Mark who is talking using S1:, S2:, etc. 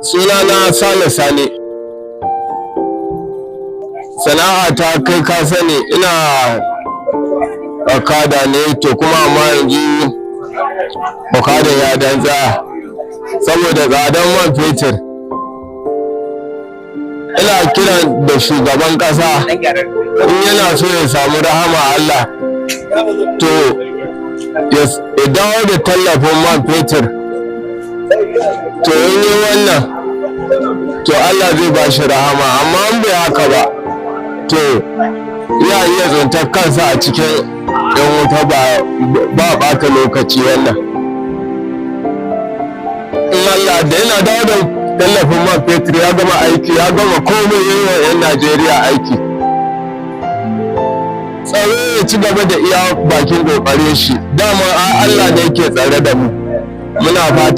S1: Sunana Sale Sani. Sana'a ta, kai ka sani, ina okada ne. To kuma amma yanzu okada ya dan tsaya saboda tsadan man fetur. Ina kiran da shugaban kasa, in yana so ya samu rahama Allah, to ya dawo da tallafin man fetur. To in yi wannan, to Allah zai ba shi rahama. Amma in bai haka ba, to ya iya tsintar kansa a cikin yan wuta ba ɓata lokaci. Wannan in Allah da yana dawo da tallafin man fetur, ya gama aiki, ya gama komai, yi wa 'yan Najeriya aiki. Tsaro, ya ci gaba da iya bakin kokarin shi. Dama Allah ne yake tsare da mu. Muna fata.